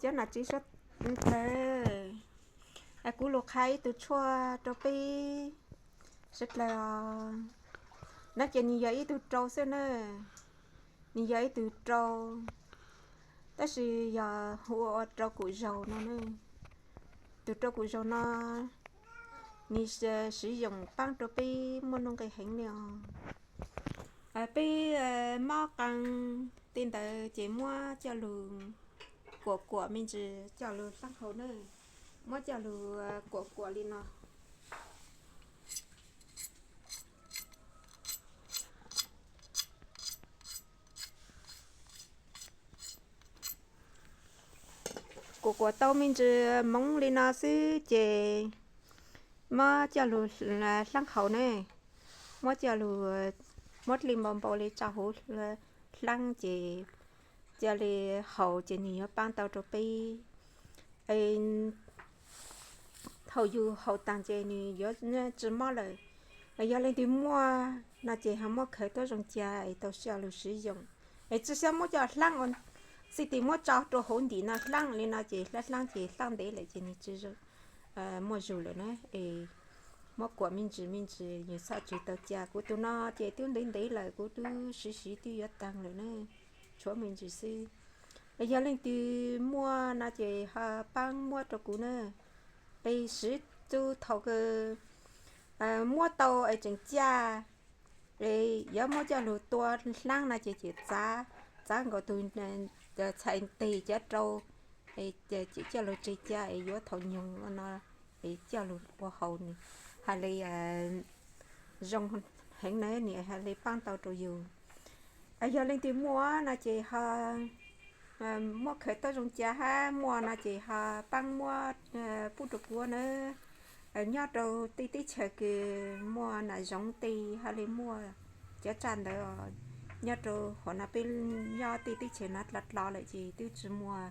Cov nam txiv sawv dlawg, kuv lug qha ib tug tshuaj rau peb sawv dlawg os. No ces nws yog ib tug rau xwb na, nws yog ib tug rau, tab sis yog hu ua rau kum zaus no na. Tus rau kum zaus no nws siv yoos paab rau peb muaj nuj nqis heev li os. Peb mob qee tej ntawd ces muab coj lug kuam kuam me ntsis coj lug dlaab hau na, muab coj lug kuam kuam li no. Kuam kuam tau me ntsis moov li no xwb ces muab coj lug dlaab hau ne, muab coj lug, muab dlig npau npau li tso huv dlaab ces cia li haus ces nws yuav paab tau rau peb. Thaum yus haus taag ces nws yuav tsi mob lawm. Yog leej twg muaj no ces ho muab khaws tuab zoo ca es tau sij lug siv yoos. Es tsi xyab muab coj dlaab, xij tis muab tso rau hauv ntim no dlaab li no ces dlaab dlaab ces dlaab ntev lawm ces nws tsi muaj zug lawm na. Es muab kuam me ntsis me ntsis yus txhob tseg tau ca. Kuv tus no ces twb ntev ntev lawm, kuv twb siv siv twb yuav taag lawm na, tshuav me ntsis xwb. Yog leej twg muaj no ces ho paab muab rau kuv na. Es siv txug thaum kws muab tau es tseem ca, es yuav muab coj lug tua dlaab no ces ces txav, txav nkaus tus txhais tes cov rau, ces coj lug tseg ca es yuav thaum nyoog no es coj lug ua haus nws hais li zoo heev na, nws hais li paab tau rau yus. Yog leej twg muaj no ces ho muab khaws tuab zoo ca hab, muaj no ces ho paab muab pub rau kuv na. Nyob rau tej teb chaws kws muaj nam zoov tej hab li muaj cov tsaj ntawd, nyob rau qhov no peb nyob tej teb chaws no dlov dlov lawm ces twb tsi muaj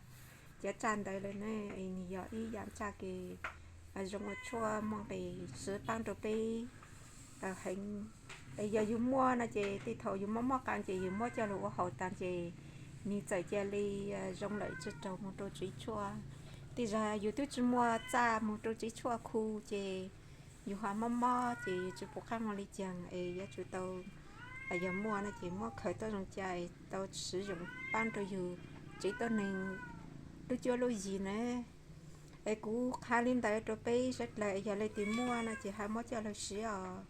cov tsaj ntawd lawm ne. Nws yog ib yaam tsaj kws zoo ua tshuaj muaj nqis siv paab rau peb heev. Yog yus muaj no ces tej thaum yus mob mob qee ces yus muab coj lug ua haus taag ces nws txawm cia li zoo lawm tsi raug moog rau tsiv tshuaj. Tej zag yus twb tsi muaj tsaj moog rau tsiv tshuaj khu ces yus ho mob mob ces yus tsi pum qaab moog li caag es yuav tsum tau, yog muaj no ces muab khaws tuab zoo ca es tau siv yoos paab rau yus tsiv tuab neeg lub cuab lub yig na. Es kuv qha li ntawd rau peb sawv dlawg, yog leej twg muaj no ces ho muab coj lug siv os.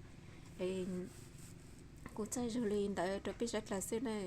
Kuv txhaj zug li ntawd rau peb sawv dlawg xwb na.